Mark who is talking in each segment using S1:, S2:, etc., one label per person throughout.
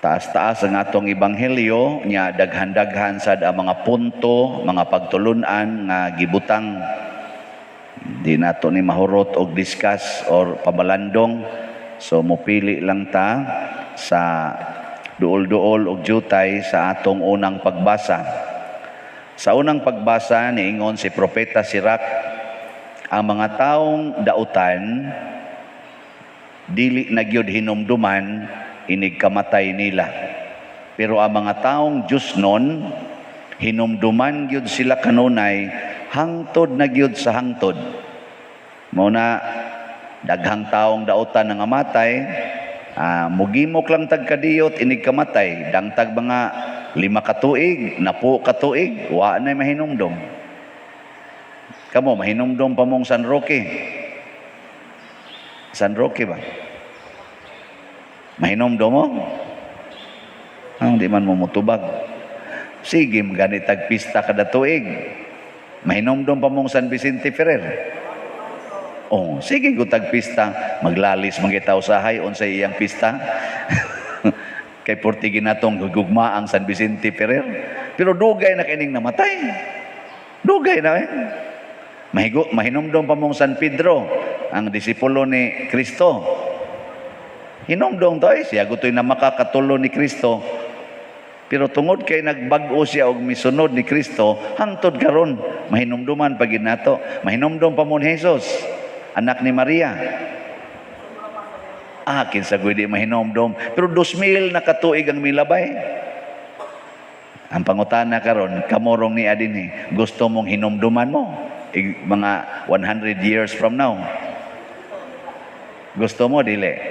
S1: Taas-taas ang atong ebanghelyo nya, daghan-daghan sad ang mga punto, mga pagtulunan nga gibutang. Di nato ni mahurot og discuss or pamalandong. So mopili lang ta sa duol-duol og jutay sa atong unang pagbasa. Sa unang pagbasa, niingon si Propeta Sirach, ang mga taong dautan dili na gyud hinumduman inig kamatay nila. Pero ang mga taong Diyosnon, hinumduman gyud sila kanunay, hangtod na gyud sa hangtod. Mao na daghang taong dautan nga matay, mugimok lang tag kadiyot inig kamatay, dangtag mga 5 ka tuig, 10 ka tuig, wa na mahinumdom. Kamo, mahinumdom pa mong San Roque. San Roque ba? Mahinumdom mo? Ang di man mo mutubag. Sige, gani tag pista kada tuig. Mahinumdom pa mong San Vicente Ferrer. Oh, sige ko tag pista, maglalis man kita usahay unsay iyang pista. Kay portige natong gugma ang San Vicente Ferrer. Pero dugay na kining namatay. Dugay na eh. Mahinumdom pa mong San Pedro, ang disipulo ni Kristo. Hinumdom to eh, siya gutoy na makakatulo ni Kristo. Pero tungod kay nagbag-o siya og misunod ni Kristo, hangtod karon mahinumduman pa gid nato. Mahinumdom pa mo ni Jesus, anak ni Maria. Ah, kinsa gud di mahinumdom? Pero 2000 na katuig ang milabay. Ang pangutana karon, kamorong ni adin eh, gusto mong hinumduman mo mga 100 years from now? Gusto mo dili?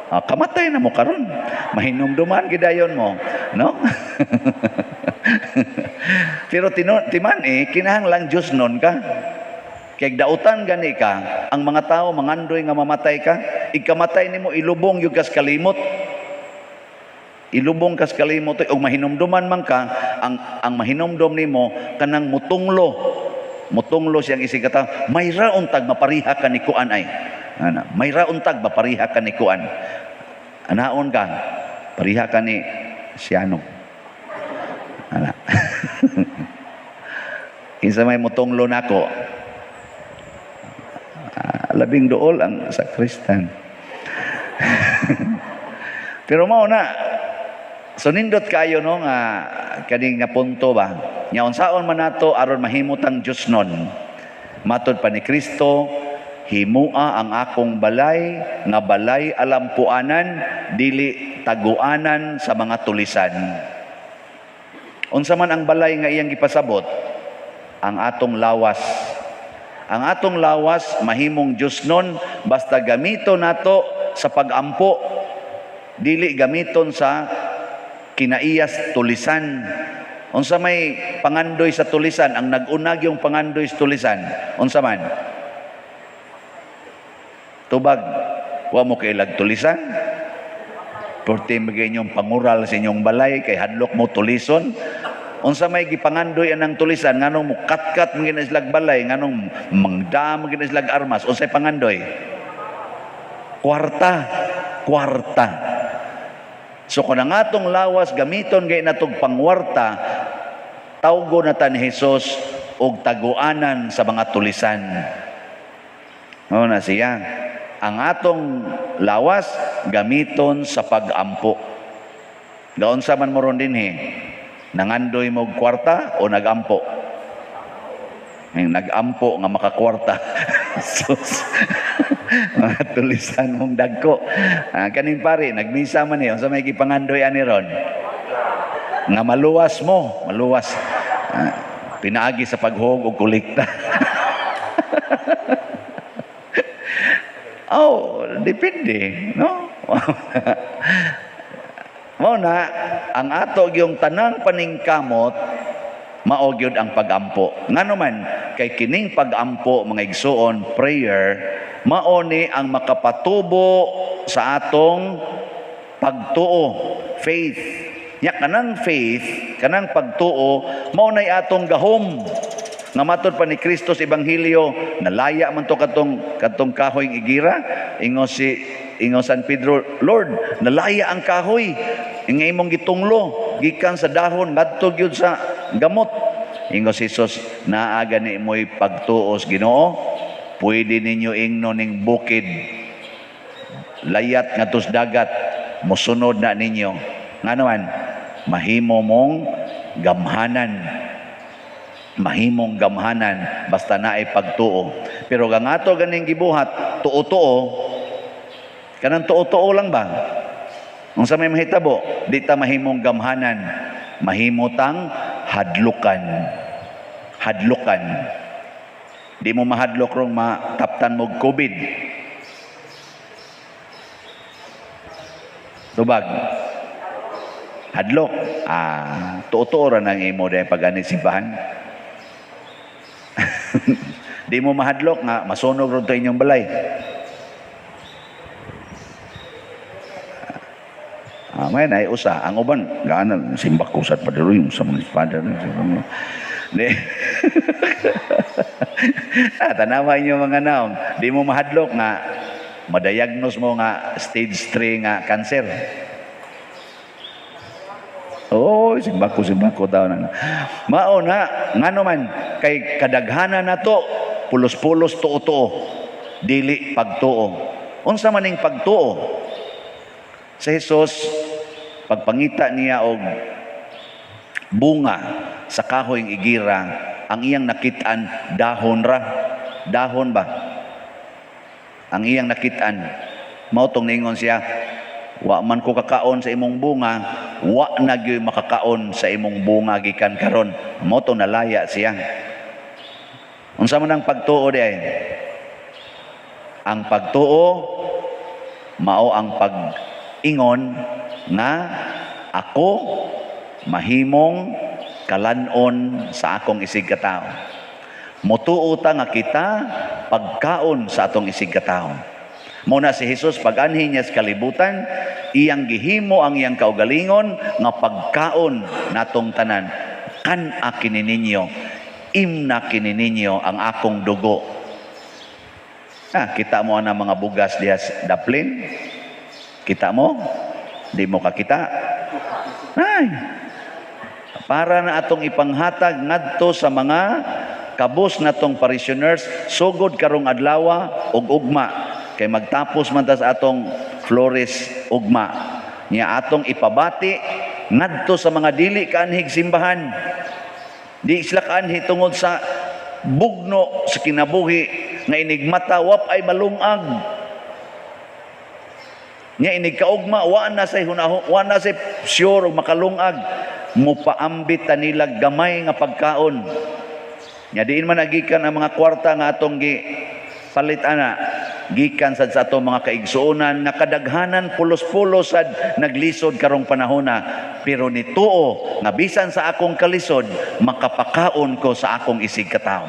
S1: Ah, kamatay na mo karon. Mahinumduman gidayon mo, no? Pero timan eh, kinahanglang Diyosnon ka. Kay dautan gani ka, ang mga tao mangandoy nga mamatay ka, ikamatay nimo ilubong yung kas kalimot. Ilubong kas kalimot ug mahinumduman man ka, ang mahinumdum nimo kanang mutunglo. Mutunglo siyang isig kata, may rauntag mapariha ka ni kuan ay. Ana, may rauntag mapariha ka ni kuan. Anaon ka, pariha ka ni Siano. Ana. Kinsa may mutunglo nako? Ah, labing duol ang sakristan. Pero mao na, so nindot kayo no nga kaning nga punto ba? Nya unsaon man nato aron mahimutang Diyosnon? Matod pa ni Kristo, "Himua ang akong balay nga balay alampuanan, dili taguanan sa mga tulisan." Unsa man ang balay nga iyang gipasabot? Ang atong lawas. Ang atong lawas mahimong Diyosnon basta gamito nato sa pagampo, dili gamiton sa kinaiyas tulisan. Unsa may pangandoy sa tulisan? Ang nag-unag yung pangandoy sa tulisan, unsa man? Tubag, wa mo kailag tulisan? Porte magay inyong pangural sa inyong balay kay hadlok mo tulison. Unsa may gipangandoy anang tulisan? Nganong mo katkat man gina silag balay, nganong mangda man gina silag armas? Unsay pangandoy? Kwarta, kwarta. So kung ang atong lawas gamiton gay natog pangwarta, tawgo na ta ni Jesus og taguanan sa mga tulisan. Mao na siya. Ang atong lawas gamiton sa pag-ampo. Gaunsa man mo ron dinhi? Nangandoy mo og kwarta o nagampo? May nagampo nga makakwarta. Sus. Mga tulisan mong dagko. Ah, kaning pare, nagmisa man eh. Unsa may gipangandoy ani ron? Nga maluwas mo, maluwas. Ah, pinaagi sa paghog og kolekta. Oh, depende, no? Mao na ang ato gyung tanang paningkamot mao gyud ang pagampo. Ngano man kay kining pagampo, mga igsuon, prayer, mao ni ang makapatubo sa atong pagtuo, faith. Nya kanang faith, kanang pagtuo, mao nay atong gahom. Nga matod pa ni Kristo sa Ebanghelyo, nalaya man to katong kahoy igira, ingon si ingon San Pedro, "Lord, nalaya ang kahoy nga imong gitunglo gikan sa dahon ngadto gyud sa gamot." Ingon si Jesus, "Naa gani mo'y pagtuo sa Ginoo, pwede ninyo ingnon ning bukid, 'Layat ngadto sa dagat,' mosunod na ninyo." Ngano man, mahimo mong gamhanan, mahimong gamhanan basta naay pagtuo. Pero ang ato ganing gibuhat, tuo-tuo, kanang tuo-tuo lang ba? Unsa may mahitabo? Di ta mahimong gamhanan, mahimo tang hadlukan. Hadlukan. Di mo mahadlok rong mataptan mo COVID. Tubag. Hadlok. Ah, tuo-tuo ra nang imo dahil pag-ani simbahan. Di mo mahadlok nga masunog ron to inyong balay. Ah, may na usa ang uban gaana simbak ko sa padero yung sa mga father. Di. Ah, tanawa inyo mga naong. Di mo mahadlok nga madiagnose mo nga stage 3 nga cancer. Oo, simbako taon na. Mao na, ngano man, kay kadaghanan na to, pulos-pulos tuo-tuo, dili pagtuo. Unsa man ning pagtuo? Sa Jesus, pagpangita niya og bunga sa kahoy igira, ang iyang nakit-an dahon ra. Dahon ba? Ang iyang nakit-an. Mao tong niingon siya, "Wa man ko kakaon sa imong bunga, wa na gyud makakaon sa imong bunga gikan karon." Mao tong nalaya siya. Unsa man ang pagtuo di ay? Ang pagtuo mao ang pag-ingon nga ako mahimong kalanon sa akong isig katao. Mutuo ta nga kita pagkaon sa atong isig katao. Muna si Jesus pag-anhi niya sa kalibutan, iyang gihimo ang iyang kaugalingon nga pagkaon natong tanan. Kan-a kini ninyo, imna kini ninyo ang akong dugo. Ah, kita mo ana mga bugas diha sa daplin? Kita mo? Di mo kakita? Ay, para na atong ipanghatag ngadto sa mga kabus natong parishioners sugod karong adlawa ug ugma, kay magtapos man ta sa atong flores ugma, nya atong ipabati ngadto sa mga dili kaanhig simbahan. Di sila kaanhi tungod sa bugno sa kinabuhi nga inigmata wap ay malungag. Nya inig kaugma wa na say hunaho, wa na say sure og makalungag. Mupaambit ta nila gamay nga pagkaon. Nya diin man nagikan ang mga kwarta nga atong gi palit ana, gikan sad sa atong mga kaigsuonan nga kadaghanan pulos-pulos sad naglisod karong panahona, pero nituo nga bisan sa akong kalisod makapakaon ko sa akong isig katawo.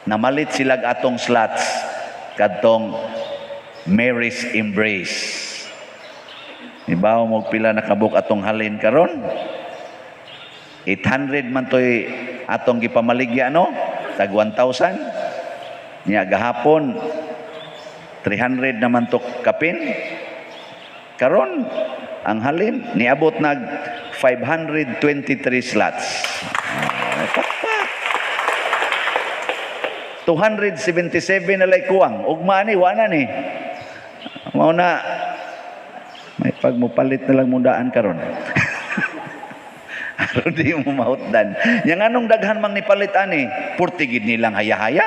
S1: Namalit silag atong slots kadtong Mary's Embrace. Ibaw mo pila nakabuk atong halin karon? 800 man toy atong gipamaligya, no? Tag 1,000. Nya gahapon 300 naman to kapin. Karon ang halin niabot nag 523 slots. Pakpak. 277 na lay kuwang. Ugma ni, wala ni. Mao na may pag mopalit na lang mundaan karon. Aron di mo mahutdan. Yang anong daghan mang nipalit ani, purtigid nilang haya-haya.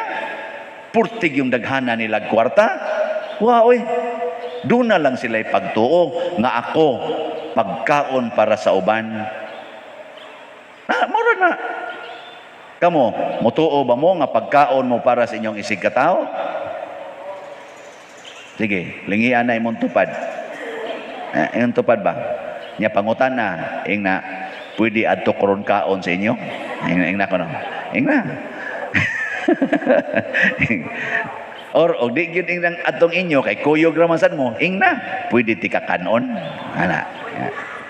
S1: Purtig yung daghana nilang kwarta. Wa oy. Doon na lang sila pagtuo nga ako pagkaon para sa uban. Na, mura na. Kamo, mutuo ba mo nga pagkaon mo para sa inyong isig katao? Sige, lingian na imong tupad. Eh, imong tupad ba? Nya pangutan na, ing na, pwede adto karon kaon sa inyo? Ing na kono. Ing na. Or og di gyud ing nang adtong inyo kay kuyog ra man sad mo, ing na, pwede ti ka kanon. Ana.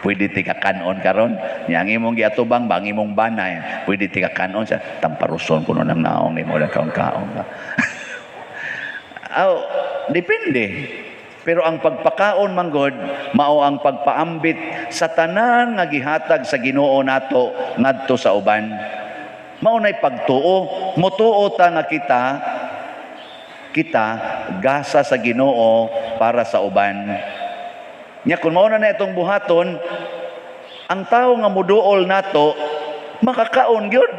S1: Pwede ti ka kanon karon. Nya ang imong giatubang ba ang imong bana, pwede ti ka kanon sa tamparuson kuno nang naong nimo lang kaon-kaon ka. Aw, depende. Pero ang pagpakaon manggod mao ang pagpaambit sa tanan nga gihatag sa Ginoo nato ngadto sa uban. Mao nay pagtuo, motuo ta nga kita kita gasa sa Ginoo para sa uban. Nya kung mao na na itong buhaton, ang tao nga muduol nato makakaon gyud.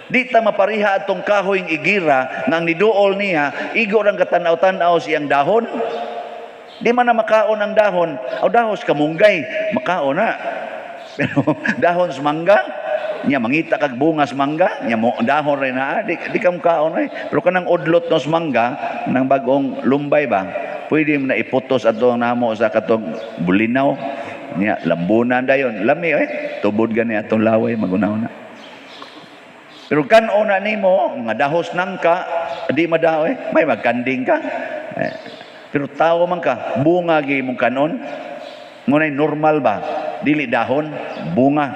S1: Di ta mapariha atong kahoy igira nga ang niduol niya igo rang katanaw-tanaw siyang dahon. Di man na makaon ang dahon. O dahon sa kamunggay, makaon na. Pero dahon sa mangga, nya mangita kag bunga sa mangga, nya mo dahon rin na, di ka makaon ay. Pero kanang udlot no sa mangga, nang bagong lumbay ba, pwede mo na iputos ato namo sa katong bulinaw. Nya lambunan dayon, lami eh. Tubod gani atong laway magunaw na. Pero kan-o na nimo, mga dahos nangka, di madao eh, may magkanding ka. Eh, pero tao man ka, bunga gi imong kanon. Ngunay normal ba? Dili dahon, bunga.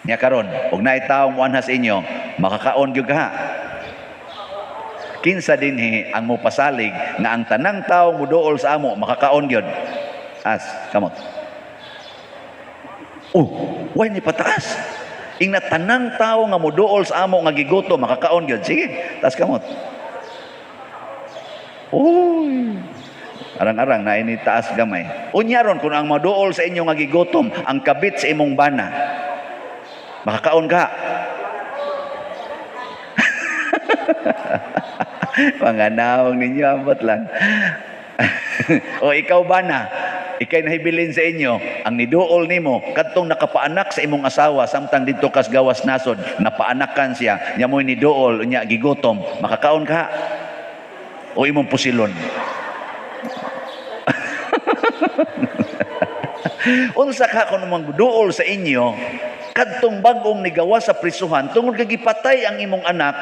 S1: Nya karon, og naay tawo moanha sa inyo, makakaon gyud ka. Kinsa dinhi ang mopasalig nga ang tanang tawo moduol sa amo makakaon gyud? As, kamot. Oh, why ni pataas? Ingna tanang tawo nga moduol sa amo nga gigutom makakaon gyud. Sige, taas kamot. Uy. Arang-arang na ini taas gamay. Unya ron kung ang moduol sa inyo nga gigutom ang kabit sa imong bana, makakaon ka. Mga naong ninyo ambot lang. O ikaw bana, ikay nahibilin sa inyo, ang niduol nimo kadtong nakapaanak sa imong asawa samtang didto kas gawas nasod, napaanakan siya, nya mo'y niduol unya gigutom, makakaon ka? O imong pusilon? Unsa ka kung duol sa inyo kadtong bag-ong nigawas sa prisuhan tungod kay gipatay ang imong anak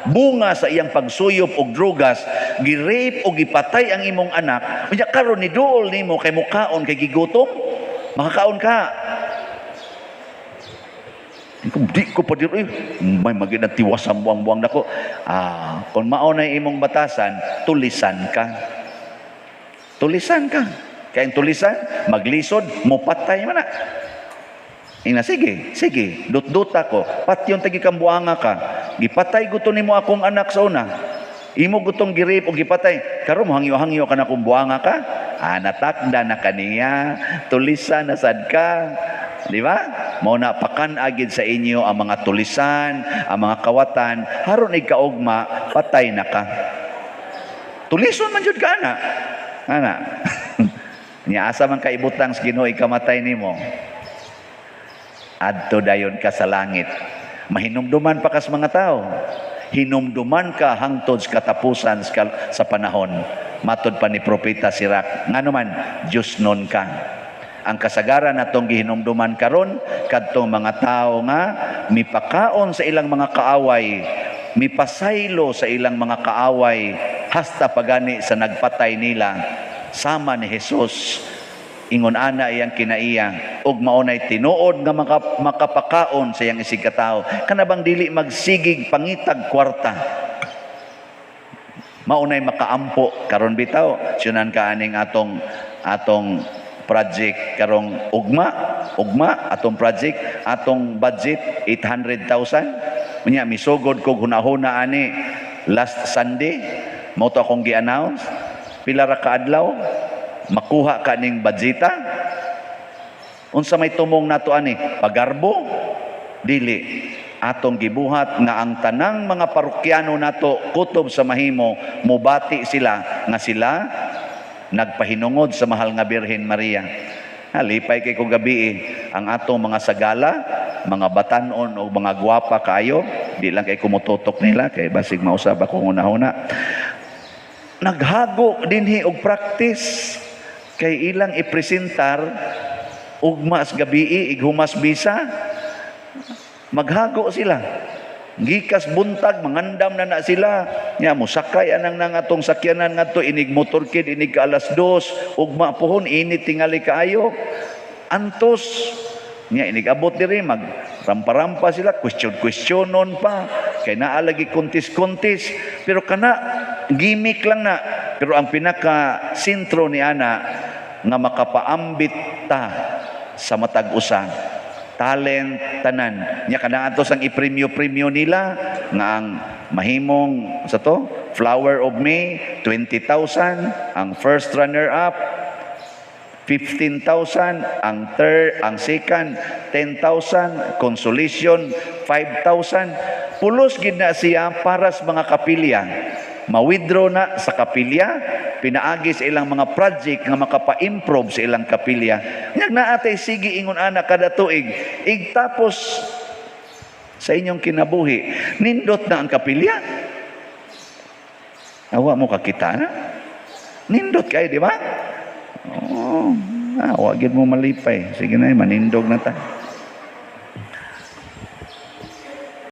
S1: bunga sa iyang pagsuyop og drugas, gi-rape og gipatay ang imong anak, unya karon ni duol nimo kay mukaon kay gigutom, makakaon ka? Di ko pa diri, may magid tiwas ang buwang-buwang nako. Ah, kung mao na imong batasan, tulisan ka. Tulisan ka. Kaya ang tulisan, maglisod, mopatay man na. Ina, sige, sige, dut-duta ko, patyon tagi kambuanga ka. Gipatay guto nimo akong anak sa una. Imo gutong gi-rape o gipatay. Karon mo hangyo-hangyo ka na kung buanga ka. Ah, natakda na kaniya, tulisan na sad ka. Di ba? Mao na pakan agid sa inyo ang mga tulisan, ang mga kawatan, haron ikaugma, patay na ka. Tulison man jud ka ana. Ana. Nya asa man kaibutang sa Ginoo ikamatay nimo? Adto dayon ka sa langit. Mahinumduman pa kas mga tao. Hinumduman ka hangtod sa katapusan sa panahon. Matod pa ni Propeta Sirach. Ngano man, Diyos nun ka. Ang kasagaran natong gihinumduman karon kadtong mga tao nga mipakaon sa ilang mga kaaway, mipasaylo sa ilang mga kaaway, hasta pagani sa nagpatay nila, sama ni Jesus. Ingon ana iyang kinaiya ug mao nay tinuod nga makapakaon sa iyang isig katawo. Kana bang dili magsigig pangitag kwarta, mao nay makaampo karon bitaw. Syunan ka aning atong atong project karong ugma ugma atong project, atong budget 800,000. Unya misugod kog hunahuna ani last Sunday, mao to akong gi-announce. Pila ra ka adlaw makuha ka ning budgeta? Unsa may tumong nato ani? Pagarbo? Dili. Atong gibuhat nga ang tanang mga parokyano nato kutob sa mahimo mobati sila nga sila nagpahinungod sa mahal nga Birhen Maria. Lipay kay ko gabi ang atong mga sagala, mga batanon o mga gwapa kayo, di lang kay kumututok nila kay basig mausab ako una-una. Naghago dinhi og practice kay ilang ipresentar ugma sa gabi ighumas bisa. Maghago sila. Gikas buntag mangandam na na sila. Nya mosakay anang nang atong sakyanan ngadto inig motorkid inig ka alas 2 ugma pohon init tingali kaayo. Antos nya inig abot diri mag rampa-rampa sila, question-questionon pa kay naa lagi kontis-kontis, pero kana gimmick lang na. Pero ang pinaka sentro ni ana nga makapaambit ta sa matag usa, talent tanan nya kana ato sang ipremyo-premyo nila nga ang mahimong sa to Flower of May, 20,000 ang first runner up, 15,000 ang third, ang second 10,000, consolation 5,000. Pulos gid na siya para sa mga kapilya. Ma-withdraw na sa kapilya, pinaagi sa ilang mga project nga makapa-improve sa ilang kapilya. Nyag naatay sige ingon ana kada tuig, igtapos sa inyong kinabuhi, nindot na ang kapilya. Awa mo kakita na? Nindot kay, di ba? Oo. Ah, wa gid mo malipay. Sige na, manindog na ta.